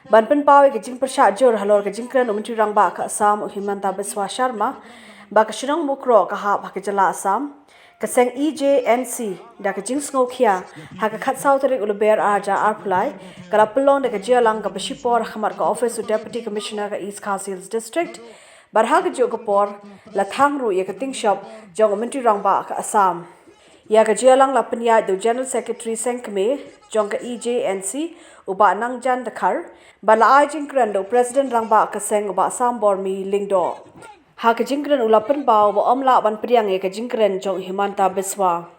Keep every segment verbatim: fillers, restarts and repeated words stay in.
Ban pynpaw ïa ka jingpyrshah jur halor ka jingkren u Myntri Rangbah ka Assam u Himanta Biswa Sharma ba ka shnong Mukroh ka hap ha ka jylla Assam, ka seng E J N C da ka jingsngewkhia ha ka khatsaw tarik u Lber ar hajar arphew lai ka la pynlong da ka jingïalang kaba shipor ha khmat ka ophis u Deputy Commissioner ka East Khasi Hills District. Bad ha kajuh ka por la thang ruh ïa ka tyngshop jong u Myntri Rangbah ka Assam. Ïa ka jingïalang la pynïaid da u General Secretary seng kmie jong ka E J N C u Bah Nangjan Dkhar, bad la ai jingkren da u President Rangbah ka seng u Bah Sambormi Lyngdoh. Ha ka jingkren u la pynpaw ba ym lah ban pdiang ïa ka jingkren jong u Himanta Biswa.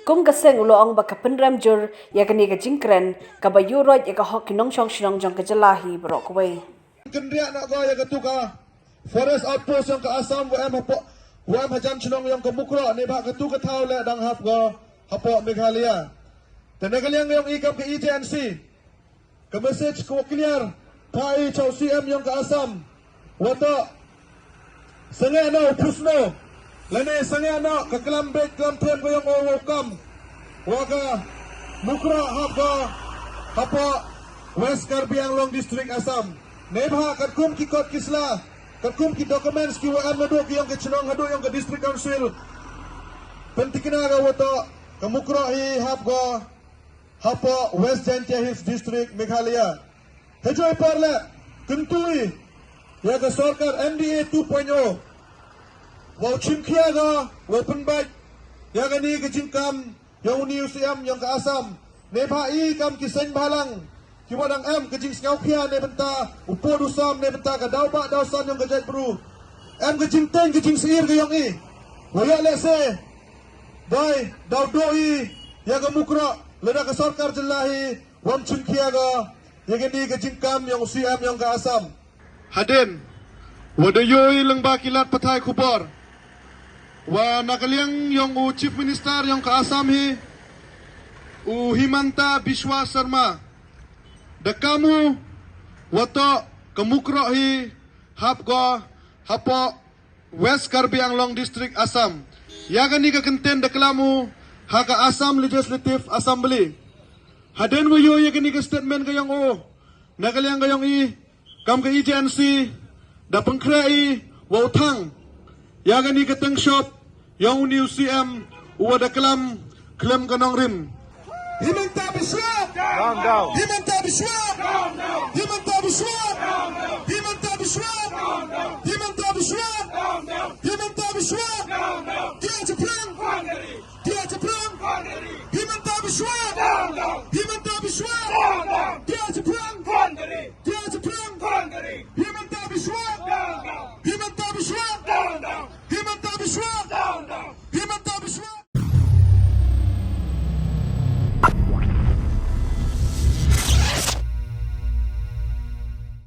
Kum ka seng u la ong ba ka pynrem jur ïa kane ka jingkren kaba ïuhroit ïa ka hok ki nongshong shnong jong ka jylla hi baroh kawei. Kynriah na ka ïa ka tu ka Forest Outpost jong ka Assam wa em hapoh, wa em hajan shnong jong ka Mukroh, ne ba ka tu ka thaw le dang hap ka hapoh Meghalaya. Te na ka liang jong i kam ka E J N C, ka message ka wa clear pha i cha u C M jong ka Assam, wa to sangeh noh u phusno lane sangeh noh ka klam beit klam them ka jong u wa u kam wa ka Mukroh hap ka hapoh West Karbi Anglong District, Assam. Ne ba katkum ki kot ki sla, katkum ki documents ki wa em naduh ki jong ka shnong haduh jong ka District Council, pyntikna ka wa to ka Mukroh hi hap ka hapoh West Jaintia Hills District, Meghalaya. Hajoi parle kyntu i ïa ka sorkar N D A two point oh wa u chimkhia ka wa u pynbeit ïa kane ka jingkam jong u ni u C M jong ka Assam. Ne ba i kam ki seng bhalang ki wa dang em ka jingsngewkhia ne bynta u pud u sam ne bynta ka daw ba daw san jong ka jaitbru. Em ka jingteng ka jingsiir ka jong i wa ïa lehse dai daw do i ïa ka Mukroh lada ka sorkar jylla hi wa em chimkhia ka ïa kane ka jingkam jong u C M jong ka Assam. Hadien wa da ïohi lyngba ki lad pathai khubor wa na ka liang jong u Chief Minister jong ka Assam hi u Himanta Biswa Sharma da kam u wa to ka Mukroh hi hap ka hapoh West Karbi Anglong District, Assam. Ïa kane ka kyntien da klam u ha ka Assam Legislative Assembly. Hadien wa ïohi ïa kane ka statement ka jong u na ka liang ka jong i kam ka E J N C da pynkhreh i wa u thang ïa kane ka tyngshop jong u ni u C M u wa da klam khlem ka nongrim. Himanta Biswa! Down, down. Himanta Biswa! Himanta Biswa! Himanta Biswa! Himanta Biswa! Himanta Biswa! Ki aja